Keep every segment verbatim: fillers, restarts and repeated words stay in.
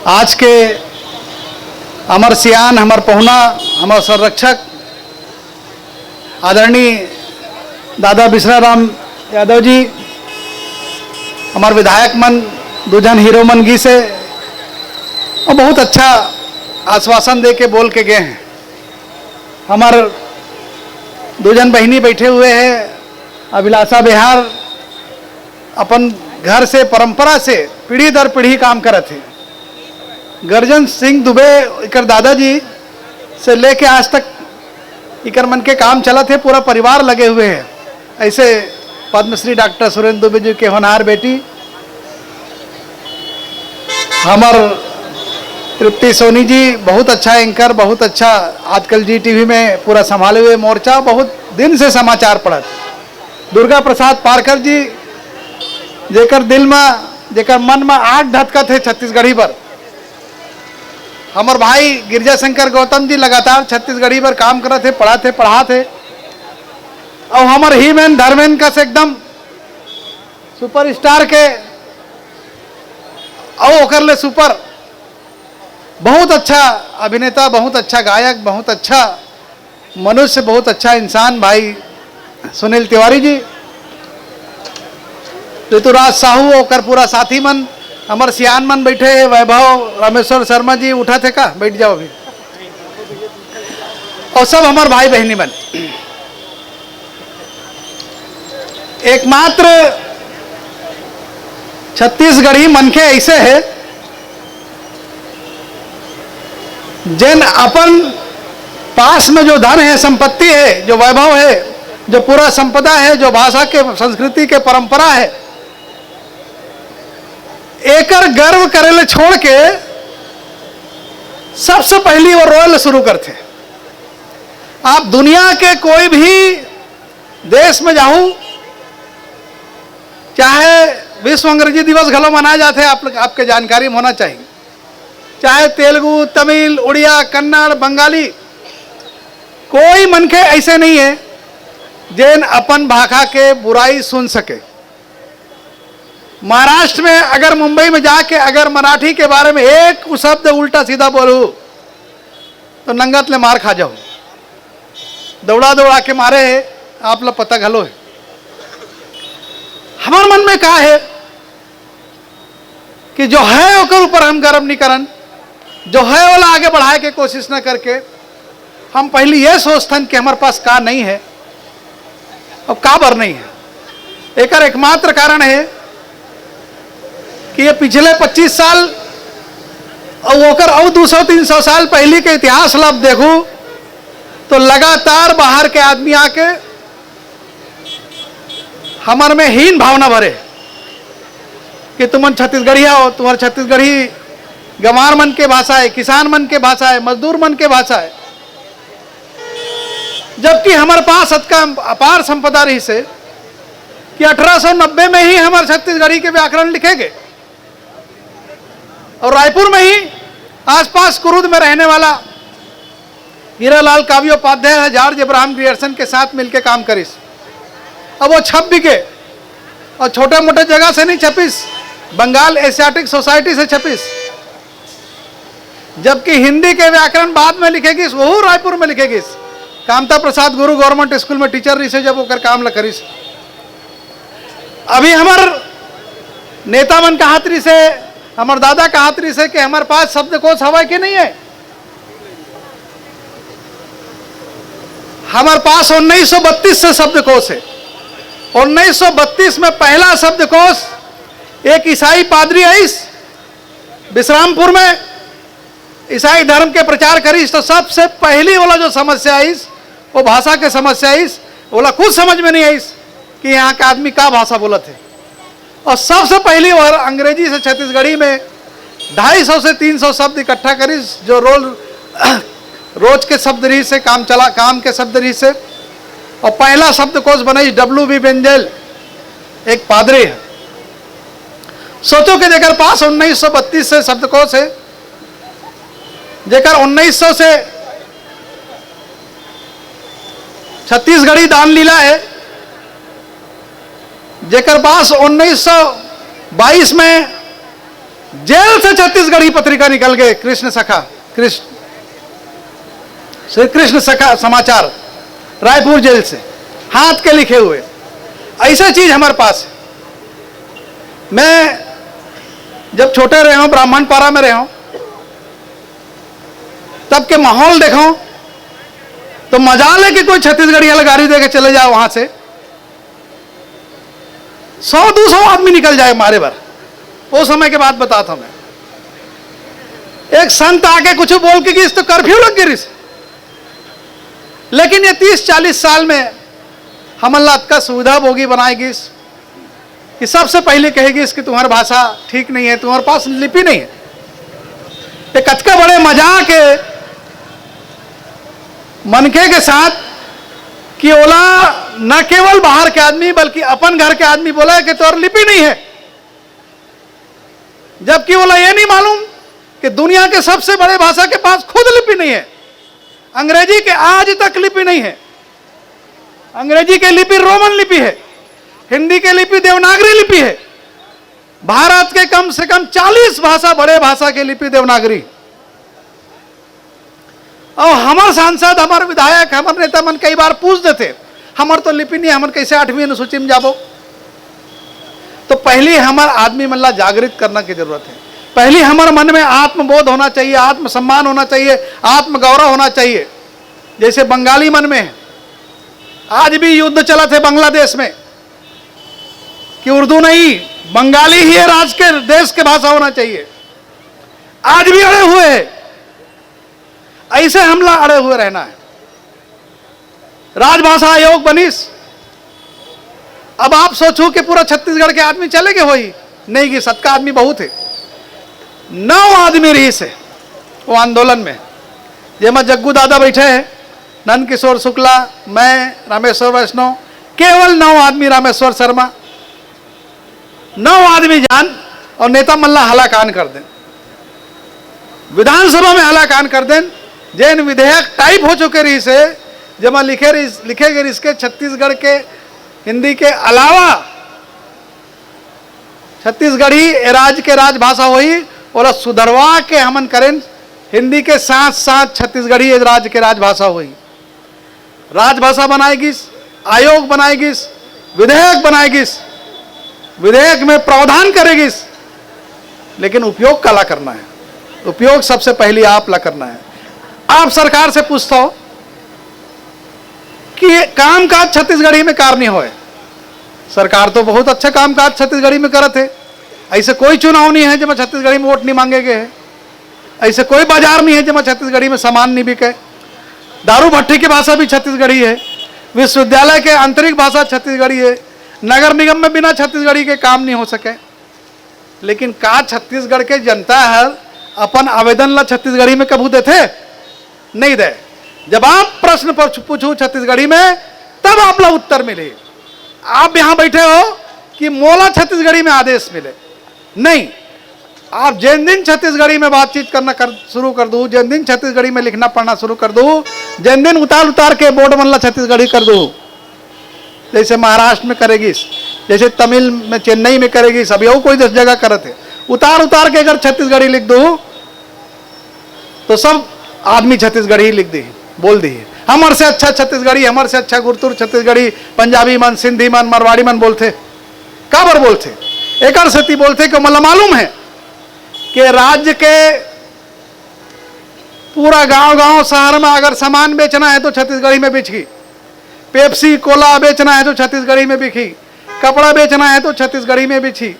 आज के हमर सियान, हमर पहुना, हमर संरक्षक आदरणीय दादा बिसरा राम यादव जी, हमर विधायक मन, दू झन हीरो मन गिस हे, अउ बहुत अच्छा आश्वासन दे के बोल के गे हे। हमर दू झन बहिनी बैठे हुए हे, अभिलाषा बिहार अपन घर से, परंपरा से, पीढ़ी दर पीढ़ी काम करत हे। गर्जन सिंह दुबे, इकर दादाजी से लेके आज तक इकर मन के काम चलत हे, पूरा परिवार लगे हुए हे। ऐसे पद्मश्री डॉक्टर सुरेंद्र दुबे जी के होनहार बेटी हमर तृप्ति सोनी जी, बहुत अच्छा एंकर, बहुत अच्छा आजकल जी टीवी में पूरा संभाले हुए मोर्चा, बहुत दिन से समाचार पढ़त। दुर्गा प्रसाद पारकर जी, जेकर दिल में, जेकर मन में आग धधकत हे छत्तीसगढ़ी बर। हमर भाई गिरजा शंकर गौतम जी लगातार छत्तीसगढ़ी बर काम करत हे, पढ़त हे, पढ़ात हे। अउ हमर हीमेन धर्मेन कस एकदम सुपरस्टार के, अउ ओकर ले सुपर, बहुत अच्छा अभिनेता, बहुत अच्छा गायक, बहुत अच्छा मनुष्य, बहुत अच्छा इंसान भाई सुनील तिवारी जी, ऋतुराज साहू, ओकर पूरा साथी मन, हमर सियान मन बैठे हे, वैभव रामेश्वर शर्मा जी उठत हे का, बैठ जाओ अभी, अउ सब हमर भाई बहिनी मन। एकमात्र छत्तीसगढ़ी मनखे ऐसे हे, जेन अपन पास में जो धन हे, संपत्ति हे, जो वैभव हे, जो पूरा संपदा हे, जो भाषा के, संस्कृति के परंपरा हे, एकर गर्व करे ले छोड़ के सबसे पहली वो रोए ले शुरू करथे। आप दुनिया के कोई भी देश में जाहू, चाहे विश्व अंग्रेजी दिवस घलो मनाए जाथे, आप, आपके जानकारी में होना चाहिए, चाहे तेलुगु, तमिल, उड़िया, कन्नड़, बंगाली, कोई मनखे ऐसे नहीं है जेन अपन भाखा के बुराई सुन सके। महाराष्ट्र में अगर, मुंबई में जाके अगर मराठी के बारे में एक शब्द उल्टा सीधा बोलू तो नंगत ले मार खा जाओ। दौड़ा दौड़ा के मारे हे, आप ला पता घलो हे। हमर मन में का हे कि जो है ओकर ऊपर हम गर्व नहीं करन, जो है ओला आगे बढ़ाए के कोशिश न करके हम पहली ये सोचथन कि हमर पास का नहीं है, अब का बर नहीं है। एकर एकमात्र कारण है कि ये पिछले पच्चीस साल अउ ओकर अउ दू सौ तीन सौ साल पहली के इतिहास ला आप देखू तो लगातार बाहर के आदमी आके हमर में हीन भावना भरे कि तुमन छत्तीसगढ़िया हो, तुम्हार छत्तीसगढ़ी गंवार मन के भाषा है, किसान मन के भाषा है, मजदूर मन के भाषा है। जबकि हमर पास अतका अपार संपदा रहिसे कि अठारह सौ नब्बे में ही हमर छत्तीसगढ़ी के व्याकरण लिखे गे। और रायपुर में ही आसपास कुरुद में रहने वाला हीरालाल काव्योपाध्याय है, जॉर्ज अब्राहम ग्रियर्सन के साथ मिलके काम करिस। अब वो छप भी गे और छोटे मोटे जगह से नहीं छपिस, बंगाल एशियाटिक सोसाइटी से छपिस। जबकि हिंदी के व्याकरण बाद में लिखे गिस, वहू रायपुर में लिखे गिस। कामता प्रसाद गुरु गवर्नमेंट स्कूल में टीचर रहिसे, जब ओकर काम ल करिस। अभी हमर नेता मन कहत रहिसे, हमर दादा कहत रहिसे कि हमर पास शब्दकोश हवय कि नहीं है। हमर पास उन्नीस सौ बत्तीस से शब्दकोश है। उन्नीस सौ बत्तीस में पहला शब्दकोश एक ईसाई पादरी आइस विश्रामपुर में, ईसाई धर्म के प्रचार करिस, तो सबसे पहली ओला जो समस्या आइस, वो भाषा के समस्या आइस। ओला कुछ समझ में नहीं आइस कि यहाँ का आदमी का भाषा बोलत है। और सबसे पहली बार अंग्रेजी से छत्तीसगढ़ी में ढाई सौ से तीन सौ शब्द इकट्ठा करिस, जो रोज, रोज के शब्द रहिसे, काम चला, काम के शब्द रहिसे। और पहला शब्दकोश बनाइस डब्ल्यू बी बेंजल, एक पादरी है। सोचो कि जेकर पास उन्नीस सौ बत्तीस से शब्दकोश है, जेकर उन्नीस सौ से छत्तीसगढ़ी दान लीला है, जेकर पास उन्नीस सौ बाईस में जेल से छत्तीसगढ़ी पत्रिका निकल गए, कृष्ण सखा, कृष्ण, श्री कृष्ण सखा समाचार, रायपुर जेल से, हाथ के लिखे हुए। ऐसा चीज हमारे पास है। मैं जब छोटे रहे हूं, ब्राह्मण पारा में रहे हूं, तब के माहौल देखो तो मजाल है कि कोई छत्तीसगढ़ी वाला गाड़ी दे के चले जाए वहां से, सौ दो सौ आदमी निकल जाए मारे बर। वो समय के बात बताता हूं मैं। एक संत आके कुछ बोल के गिस तो कर्फ्यू लग गिस। लेकिन ये तीस चालीस साल में हमन ला अतका सुविधा भोगी बनाए गिस कि सबसे पहले कहे गिस कि तुम्हारी भाषा ठीक नहीं है, तुम्हारे पास लिपि नहीं है। ये कतका बड़े मजाक है मनखे के साथ कि ओला न केवल बाहर के आदमी बल्कि अपन घर के आदमी बोला है कि तोर लिपि नहीं है, जबकि ओला ये नहीं मालूम कि दुनिया के सबसे बड़े भाषा के पास खुद लिपि नहीं है। अंग्रेजी के आज तक लिपि नहीं है। अंग्रेजी के लिपि रोमन लिपि है, हिंदी के लिपि देवनागरी लिपि है। भारत के कम से कम चालीस भाषा, बड़े भाषा के लिपि देवनागरी। और हमर सांसद, हमर विधायक, हमर नेता मन कई बार पूछ देथे, "हमर तो लिपि नहीं, हमन कैसे आठवीं अनुसूची में जाबो?" तो पहली हमर आदमी मन ला जागृत करना की जरूरत है। पहली हमर मन में आत्मबोध होना चाहिए, आत्मसम्मान होना चाहिए, आत्मगौरव होना चाहिए। जैसे बंगाली मन में है, आज भी युद्ध चलत है बांग्लादेश में कि उर्दू नहीं, बंगाली ही ये राज के, देश के भाषा होना चाहिए। आज भी अड़े हुए हैं, ऐसे हमला अड़े हुए रहना है। राजभाषा आयोग बनिस, अब आप सोचो कि पूरा छत्तीसगढ़ के आदमी चले गए होई, नहीं गिस, अतका आदमी बहुत है। नौ आदमी रहिस हे वो आंदोलन में, जेमा जग्गू दादा बैठे हैं, नंद किशोर शुक्ला, मैं, रामेश्वर वैष्णव, केवल नौ आदमी, रामेश्वर शर्मा, नौ आदमी जान और नेता मन ला हलाकान कर देन, विधानसभा में हलाकान कर देन। जेन विधेयक टाइप हो चुके रहिस हे, जेमा लिखे रहिस, लिखे गए रहिस के छत्तीसगढ़ के हिंदी के अलावा छत्तीसगढ़ी ए राज्य के राजभाषा होही, ओला सुधरवा के हमन करेन, हिंदी के साथ साथ छत्तीसगढ़ी ए राज्य के राजभाषा होही। राजभाषा बनाए गिस, आयोग बनाए गिस, विधेयक बनाए गिस, विधेयक में प्रावधान करे गिस, लेकिन उपयोग काला करना है? उपयोग सबसे पहली आप ला करना है। आप सरकार से पूछता हो कि काम काज छत्तीसगढ़ी में कार नहीं होए। सरकार तो बहुत अच्छा काम काज छत्तीसगढ़ी में करत है, ऐसे कोई चुनाव नहीं है जब छत्तीसगढ़ी में वोट नहीं मांगे गए हैं। ऐसे कोई बाजार नहीं है जेमा छत्तीसगढ़ी में सामान नहीं बिके। दारू भट्टी की भाषा भी छत्तीसगढ़ी है, विश्वविद्यालय के आंतरिक भाषा छत्तीसगढ़ी है, नगर निगम में बिना छत्तीसगढ़ी के काम नहीं हो सके। लेकिन का छत्तीसगढ़ के जनता हर अपन आवेदन ला छत्तीसगढ़ी में कभू देथे? नहीं दे। जब आप प्रश्न पर पूछू छत्तीसगढ़ी में, तब आप ला उत्तर मिले। आप यहाँ बैठे हो कि मोला छत्तीसगढ़ी में आदेश मिले, नहीं, आप जेन दिन छत्तीसगढ़ी में बातचीत करना कर, शुरू कर दू, जेन दिन छत्तीसगढ़ी में लिखना पढ़ना शुरू कर दू, जेन दिन उतार उतार के बोर्ड मन ला छत्तीसगढ़ी कर दू, जैसे महाराष्ट्र में करे गिस, जैसे तमिल में, चेन्नई में करे गिस, अब यहू कोई दस जगह करत है, उतार उतार के अगर छत्तीसगढ़ी लिख दू, तो सब आदमी छत्तीसगढ़ी लिख दी, बोल दी, "हमर से अच्छा छत्तीसगढ़ी, हमर से अच्छा गुरतुर छत्तीसगढ़ी, पंजाबी मन, सिंधी मन, मारवाड़ी मन" बोलथे। काबर बोलथे? एकर सेती बोलथे कि ओमन ला मालूम है कि राज्य के पूरा गांव-गांव, शहर में अगर सामान बेचना है तो छत्तीसगढ़ी में बिकही, पेप्सी, कोला बेचना है तो छत्तीसगढ़ी में बिकही, कपड़ा बेचना है तो छत्तीसगढ़ी में बिकही,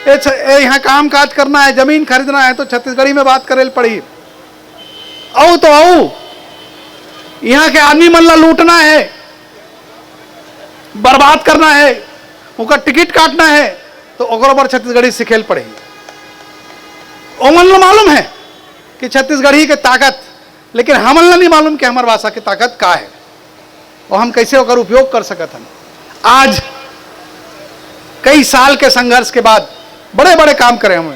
ए छ-, ए यहाँ काम काज करना है, जमीन खरीदना है तो छत्तीसगढ़ी में बात करे ल पड़ही। अउ तो अउ, यहाँ के आदमी मन ला लूटना है, बर्बाद करना है, उनका टिकट काटना है, तो ओकरो बर छत्तीसगढ़ी सीखे ल पड़ही। ओमन ला मालूम है कि छत्तीसगढ़ी के ताकत, लेकिन हमन ला नहीं मालूम कि हमर भाषा के ताकत का है और हम कैसे ओकर उपयोग कर सकत हन। आज कई साल के संघर्ष के बाद बड़े-बड़े काम करे हवं।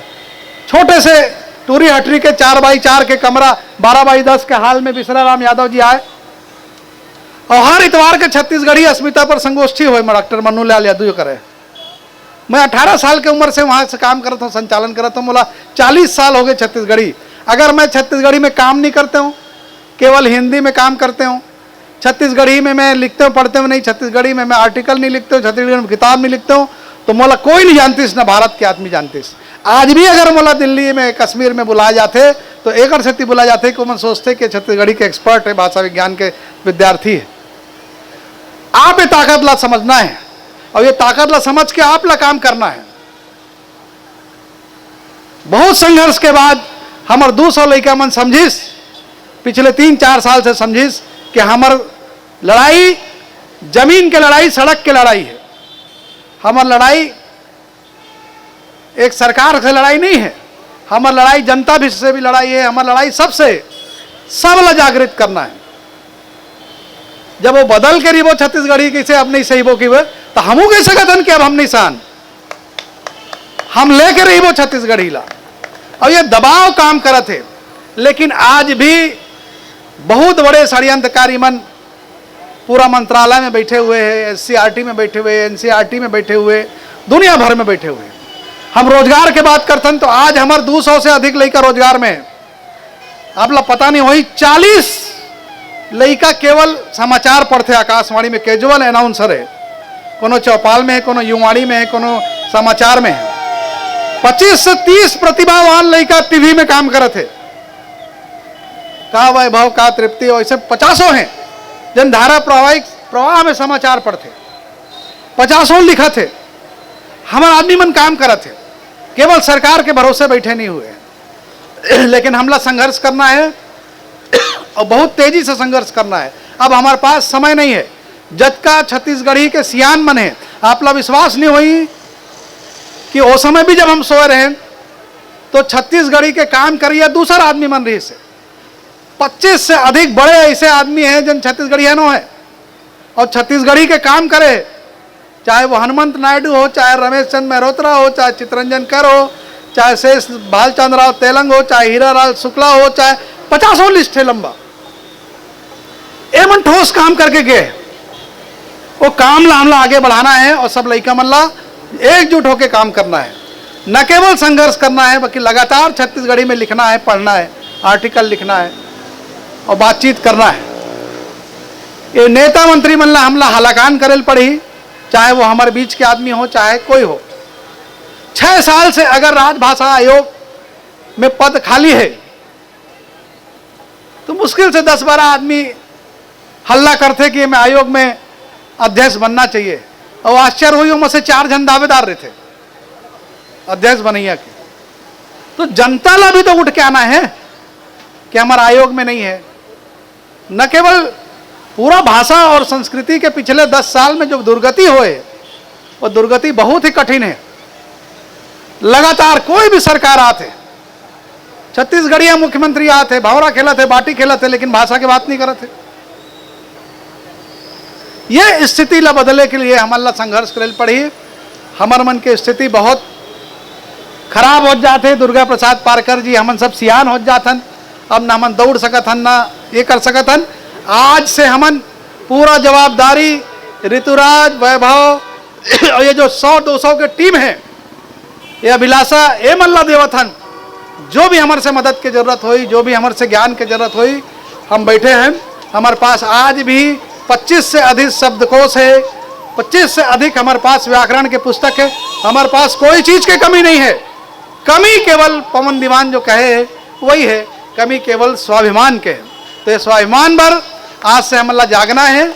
छोटे से टूरी हटरी के चार बाई चार के कमरा, बारह बाई दस के हाल में बिसरा राम यादव जी आए और हर इतवार के छत्तीसगढ़ी अस्मिता पर संगोष्ठी होए, डॉक्टर मन्नू लाल यादव जी करे। मैं अठारह साल के उम्र से वहाँ से काम करत हूँ, संचालन करत हूँ, मोला चालीस साल हो गए छत्तीसगढ़ी। अगर मैं छत्तीसगढ़ी में काम नहीं करते हूँ, केवल हिंदी में काम करते हूँ, छत्तीसगढ़ी में मैं लिखते हूँ, पढ़ते हूँ नहीं, छत्तीसगढ़ी में मैं आर्टिकल नहीं लिखते हूँ, छत्तीसगढ़ी में किताब नहीं लिखते हूँ, तो मोला कोई नहीं जानतीस, ना भारत के आदमी जानतीस। आज भी अगर मोला दिल्ली में, कश्मीर में बुलाया जाते, तो एकर सेती बुलाया जाते कि ओमन सोचते कि छत्तीसगढ़ी के एक्सपर्ट है, भाषा विज्ञान के विद्यार्थी है। आप ये ताकत ला समझना है और ये ताकत ला समझ के आप ला काम करना है। बहुत संघर्ष के बाद हमर दू सौ लइका मन समझिस, पिछले तीन चार साल से समझिस कि हमर लड़ाई जमीन के लड़ाई, सड़क के लड़ाई है। हमर लड़ाई एक सरकार से लड़ाई नहीं है, हमर लड़ाई जनता भी से भी लड़ाई है, हमर लड़ाई सबसे, सब ला जागृत करना है। जब वो बदल के रहिबो छत्तीसगढ़ी, कैसे अब नहीं सहिबो कि वो, तो हमू कह सकत हन कि अब हम नहीं सहन, हम लेके रहिबो छत्तीसगढ़ी ला। और ये दबाव काम करत है, लेकिन आज भी बहुत बड़े षड्यंत्रकारी मन पूरा मंत्रालय में बैठे हुए हैं, एससीईआरटी में बैठे हुए हैं, एनसीईआरटी में बैठे हुए, दुनिया भर में बैठे हुए हैं। हम रोजगार के बात करथन तो आज हमर दू सौ से अधिक लइका रोजगार में है। आप ला पता नहीं होही, चालीस लइका केवल समाचार पढ़थे आकाशवाणी में, कैजुअल अनाउंसर है, कोनो चौपाल में है, कोनो युवाणी में है, कोनो समाचार में है। पच्चीस से तीस प्रतिभावान लइका टीवी में काम करत है। का वैभव, का तृप्ति, वैसे पचासों हैं, जन धारा प्रवाहिक प्रवाह में समाचार पढ़थे, पचासों लिखत है। हमर आदमी मन काम करत है, केवल सरकार के भरोसे बैठे नहीं हुए हैं। लेकिन हमला संघर्ष करना है और बहुत तेजी से संघर्ष करना है। अब हमारे पास समय नहीं है। जतका छत्तीसगढ़ी के सियान मन है, आप ला विश्वास नहीं होही कि ओ समय भी जब हम सोए रहे तो छत्तीसगढ़ी के काम करिया दूसर आदमी मन रहिस हे। पच्चीस से अधिक बड़े ऐसे आदमी हैं जन छत्तीसगढ़ियनो है और छत्तीसगढ़ी के काम करे, चाहे वो हनुमंत नायडू हो, चाहे रमेश चंद मेहरोत्रा हो, चाहे चितरंजन कर हो, चाहे शेष भालचंद राव तेलंग हो, चाहे हीरा लाल शुक्ला हो, चाहे पचासों लिस्ट है लंबा। ए मन ठोस काम करके गए। वो काम ला हमला आगे बढ़ाना है और सब लइका मन ला एकजुट होके काम करना है। न केवल संघर्ष करना है, बल्कि लगातार छत्तीसगढ़ी में लिखना है, पढ़ना है, आर्टिकल लिखना है और बातचीत करना है। ये नेता मंत्री मन ला हमला हलाकान करे ल पड़ही, चाहे वो हमारे बीच के आदमी हो, चाहे कोई हो। छह साल से अगर राजभाषा आयोग में पद खाली है, तो मुश्किल से दस बारह आदमी हल्ला करथे कि मैं आयोग में अध्यक्ष बनना चाहिए। और आश्चर्य होही, ओमा से चार झन दावेदार रहिथे अध्यक्ष बनैया के। तो जनता ला भी तो उठ के आना है कि हमारा आयोग में नहीं है। न केवल पूरा भाषा और संस्कृति के पिछले दस साल में जो दुर्गति होए, वो दुर्गति बहुत ही कठिन है। लगातार कोई भी सरकार आथे, छत्तीसगढ़िया मुख्यमंत्री आथे, भौंरा खेलत हे, बाटी खेलत हे, लेकिन भाषा के बात नहीं करत हे। ये स्थिति ला बदले के लिए हमन ला संघर्ष करे ल पड़ही। हमर मन के स्थिति बहुत खराब हो जात हे। दुर्गा प्रसाद पारकर जी, हमन सब सियान हो जात हन, अब ना हमन दौड़ सकत हन, ना ये कर सकत हन। आज से हमन पूरा जवाबदारी ऋतुराज, वैभव और ये जो सौ दो सौ के टीम है, ये अभिलाषा ए मन ला देवत हन, जो भी हमर से मदद के जरूरत होई, जो भी हमर से ज्ञान के जरूरत होई, हम बैठे हैं। हमारे पास आज भी पच्चीस से अधिक शब्दकोश है, पच्चीस से अधिक हमारे पास व्याकरण के पुस्तक है। हमारे पास कोई चीज के कमी नहीं है। कमी केवल पवन दीवान जो कहे है, वही है, कमी केवल स्वाभिमान के है। तो ये स्वाभिमान बर आज से हमन ला जागना है।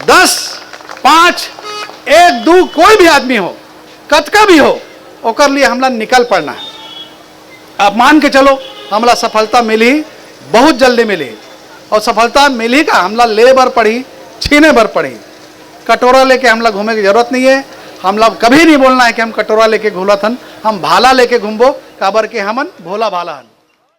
दस, पाँच, एक, दू, कोई भी आदमी हो, कतका भी हो, ओकर लिए हमला निकल पड़ना है। आप मान के चलो, हमला सफलता मिलही, बहुत जल्दी मिलही। और सफलता मिलही का, हमला ले बर पड़ही, छीने बर पड़ही। कटोरा लेके हमला घूमे की जरूरत नहीं है। हमला कभी नहीं बोलना है कि हम कटोरा लेके घूमत हन, हम भाला लेके घूमबो, काबर के हमन भोला भाला हन।